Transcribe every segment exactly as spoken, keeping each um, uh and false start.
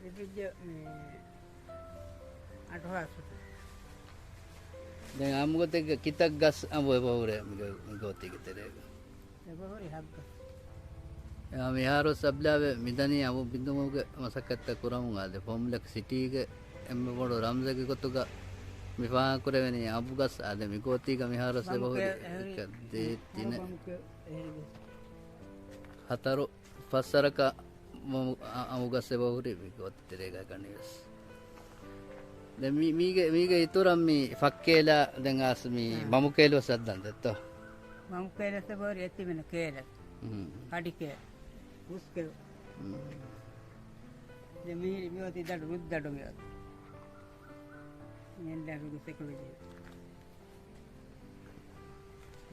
ލިބިއްޖެ މި އަޑުހާސް ފުޓު. ދެން އާއްމުގޮތެއްގަ ކިތައް ގަސް އަނބު އެބަހުރޭ މި ގޯ-، މި ގޯތީގެ ތެރޭގަ؟ އެބަހުރި ހައްގަސް. އެ، މިހާރު ސަބްލާވެ މިދަނީ އަނބު ބިނދުމުގެ މަސައްކަތްތައް ކުރަމުން އާދެ، ފޯމްލަކް ސިޓީގެ އެންމެ ބޮޑު ރަމްޒެއްގެ ގޮތުގަ މި ފާހަގަކުރެވެނީ އަނބުގަސް އާދެ، މި ގޯތީގަ މިހާރު އެބަހުރި އެކަ، ދޭ، ތިނެއް، ހަތަރު ފަސް ސަރަކަށް މަ-، އަ-، އަނބުގަސް އެބަހުރި މި ގޯތި ތެރޭގަ ކަނިވެސް. ދެން މީ-، މީގެ، މީގެ އިތުރަށް މި ފައްކޭލާ ދެން އާސް މި އާ. ބަމުކޭލު ވެސް ހައްދަން ދެއްތޯ؟ ބަމުކޭލަސް އެބަހުރި އެތިބެނ ކޭލަސް. ހުން. ކަޑިކޭ، ހުސްކޭ. ހުން. ދެން މިހިރި މިއޮތީ ދަޑު، ރުއްދަޑު މިއޮތީ. މިހެން ދަޑުގެ ސެކުލެޖެ.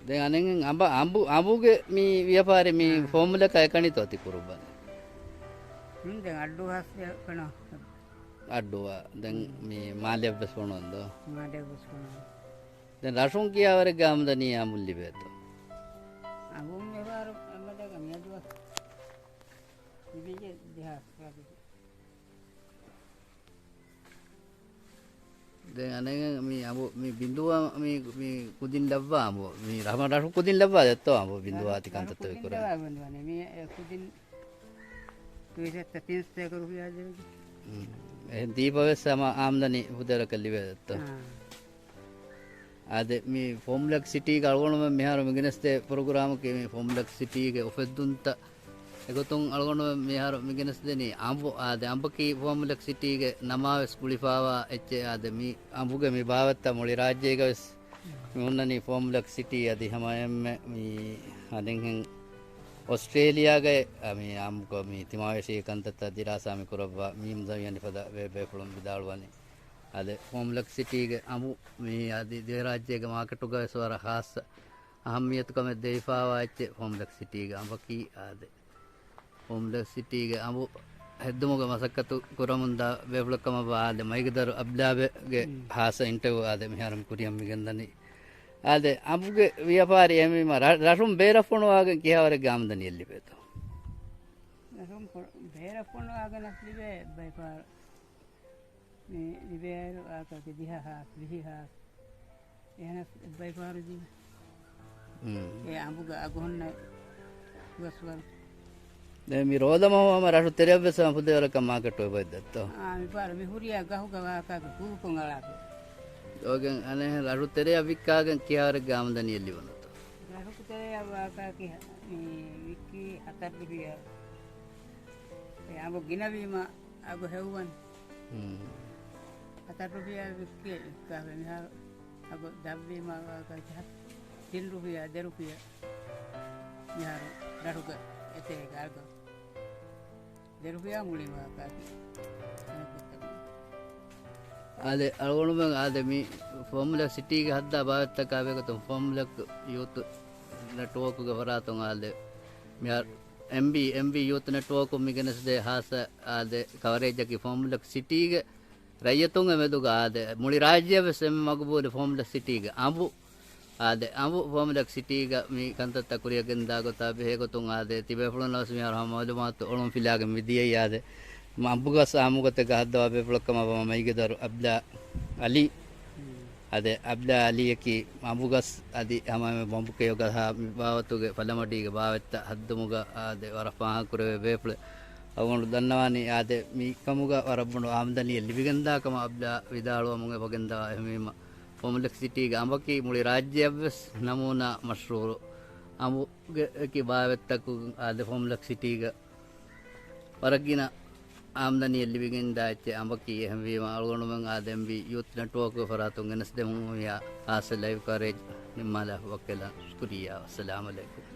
ދެން އަނެއް އަނބަ-، އަނބު-، އަނބުގެ މި ވިޔަފާރި މި އާ. ފޯމްލަކަށް އެކަނިތޯ ތި ކުރުއްވަނީ؟ ހުން، ދެން އައްޑޫ ހާސް ކަނާ. އައްޑޫއަށް. ދެން ހުން. މި މާލެއަށް ވެސް ފޮނުވަން ދޯ؟ މާލެއަށް ވެސް ފޮނުވަން. ދެން ރަށުން ކިހާވަރެއްގެ އާމްދަނީ އަނބުން ލިބޭތޯ؟ އަނބުން މިހާރު އެންމެ ދަގަ މިއަދު ލިބިއްޖެ ދެހާސް ވަރު. ދެން އަނެއް މި އަނބު މި ބިނދުވާ މި، މި ކުދިން ލައްވާ އަނބު. މި ރަހަމަ ރަށު ކުދިން ލައްވާ ދެއްތޯ އަނބު ބިނދުވާ ތި ކަންތައްތައް ކުރާ. ކުދިން ލައްވާ ބިނދުވާނެ. މި އެ ކުދިން ދުވިސައްތަ ތިން ސަތޭކަ ރުފިޔާ ދެވި. ހުން. އެހެން ދީފަ ވެސް ހަމަ އާމްދަނީ ފުދޭވަރަކަށް ލިބޭ ދެއްތޯ؟ އާ. އާދެ، މި ފޯމްލަކް ސިޓީގަ އަޅުގަނޑުމެން މިހާރު މި ގެނެސްދޭ ޕްރޮގްރާމަކީ މި ފޯމްލަކް ސިޓީގެ އުފެއްދުންތައް. އެގޮތުން އަޅުގަނޑުމެން މިހާރު މި ގެނެސްދެނީ އަނބު. އާދެ، އަނބަކީ ފޯމްލަކް ސިޓީގެ ނަމާވެސް ގުޅިފާވާ އެއްޗެއް. އާދެ، މި އަނބުގެ މި ބާވަތްތައް މުޅި ރާއްޖޭގަ ވެސް މި ހުންނަނީ ފޯމްލަކް ސިޓީ. އަދި ހަމައެންމެ މި އަނެއްހެން އޮސްޓްރޭލިޔާގައި މި އާއްމުކޮށް މި ތިމާވެށީގެ ކަންތައްތައް ދިރާސާ މި ކުރައްވާ މި މުޒައްޔަނި ފަދަ ބޭބޭފުޅުން ވިދާޅުވަނީ. އާދެ، ފޯމްލަކް ސިޓީގެ އަނބު މި އަދި ދިވެހިރާއްޖޭގެ މާކެޓުގަވެސް ވަރަށް ހާއްސަ އަހައްމިޔަތުކަމެއް ދެވިފާވާ އެއްޗެއް ފޯމްލަކް ސިޓީގެ އަނބަކީ. އާދެ، ފޯމްލަކް ސިޓީގެ އަނބު ހެއްދުމުގެ މަސައްކަތު ކުރަމުންދާ ބޭފުޅެއްކަމަށްވާ އާދެ، މައިގެދަރު އަބްލާބެގެ ހުން. ހާއްސަ އިންޓަވިއު އާދެ، މިހާރު މި ކުރިއަށް މި ގެންދަނީ. އާދެ، އަނބުގެ ވިޔަފާރި އެހެންވީމަ ރަ-، ރަށުން ބޭރަށް ފޮނުވާގެން ކިހާވަރެއްގެ އާމްދަނީއެއް ލިބޭތޯ؟ ރަށުން ފޮ-، ބޭރަށް ފޮނުވާގެނަސް ލިބޭ ބައިފާރު. މި ލިބޭއިރު އާކަކި ދިހަ ހާސް، ވިހި ހާސް. އެހެނަސް ބައިފާރު ދިވެ. ހުން. އެ އަނބުގަ އަގުހުންނަ ގޮސްވަރު. ދެން މި ރޯދަމަހު ހަމަ ރަށު ތެރެއަށްވެސް ހަމަ ފުދޭވަރަކަށް މާކެޓު އެބައޮތް ދެއްތޯ؟ އާ، މިފަހަރު މި ހުރިޔާ ގަހުގަ ވާކާގެ ކުރުކޮން އަޅާފި. އޯގެން އަނެއް ރަށު ތެރެއަށް ވިއްކާގެން ކިހާވަރެއްގެ އާމްދަނީއެއް ލިބުނުތޯ؟ ރަށު ތެރެއަށް ވާކާ ކި-، މި ވިއްކީ ހަތަރު ރުފިޔާ. އެ އަނބު ގިނަވީމަ އަގު ހެއްވަން. ހުން. ހަތަރު ރުފިޔާ ވިއްކޭ ވިއްކާފަ މިހާރު އަގު ދަށްވީމަ ވާކާ ތިން ރުފިޔާ، ދެ ރުފިޔާ. މިހާރު ރަށުގަ އެތޭ ގާގަ ދެ ރުފިޔާ މުޅި ވާކާކި. އަނެއްކޮށްތަ އާދެ، އަޅުގަނޑުމެން އާދެ، މި ފޯމްލަކް ސިޓީގެ ހައްދާ ބާވަތްތަކާ ބެގޮތުން ފޯމްލަކް ޔޫތު ނެޓްވޯކުގެ ފަރާތުން އާދެ، މިހާރު އެމްވީ، އެމްވީ ޔޫތު ނެޓްވޯކުން މި ގެނެސްދޭ ހާއްސަ އާދެ، ކަވަރޭޖަކީ ފޯމްލަކް ސިޓީގެ ރައްޔިތުންގެ މެދުގަ އާދެ، މުޅި ރާއްޖެއަށް ވެސް އެންމެ މަގުބޫލު ފޯމްލަކް ސިޓީގެ އަނބު. އާދެ، އަނބު ފޯމްލަކް ސިޓީގަ މި ކަންތައްތައް ކުރިއަށް ގެންދާ ގޮތާ ބެހޭ ގޮތުން އާދެ، ތިބޭފުޅުންނަށް ވެސް މިހާރު ހަމަ މައުލޫމާތު އޮޅުން ފިލާގެން މި ދިޔައީ އާދެ، މި އަނބުގަސް އާއްމުގޮތެއްގަ ހައްދަވާ ބޭފުޅެއްކަމަށް ވަމަ މައިގެދަރު އަބްލާ އަލީ. އާދެ، އަބްލާ އަލީއަކީ އަނބުގަސް އަދި ހަމަ މި ބަނބުކެޔޮ ގަހާ މި ބާވަތުގެ ފަލަމަޑީގެ ބާވަތްތައް ހައްދުމުގަ އާދެ، ވަރަށް ފާހަގަކުރެވޭ ބޭފުޅެއް. އަޅުގަނޑު ދަންނަވާނީ އާދެ، މި ކަމުގަ ވަރަށް ބޮޑު އާމްދަނީއެއް ލިބިގެންދާ ކަމަށް އަބްލާ ވިދާޅުވަމުން އެބަ ގެންދަވާ. އެހެންވީމަ، ފޯމްލަކް ސިޓީގެ އަނބަކީ މުޅި ރާއްޖެއަށްވެސް ނަމޫނާ މަޝްހޫރު އަނބުގެ އެކި ބާވަތްތަކުން އާދެ، ފޯމްލަކް ސިޓީގަ ވަރަށް ގިނަ އާމްދަނީއެއް ލިބިގެންދާ އެއްޗެއް އަނބަކީ. އެހެންވީމަ، އަޅުގަނޑުމެން އާދެ، އެމްވީ ޔޫތު ނެޓްވޯކުގެ ފަރާތުން ގެނެސްދެމުން މިއާ ހާއްސަ ލައިވް ކަވަރޭޖް ނިންމާލާފަ ވަކިވެލާން. ޝުކުރިއްޔާ. އައްސަލާމު ޢަލައިކުމް.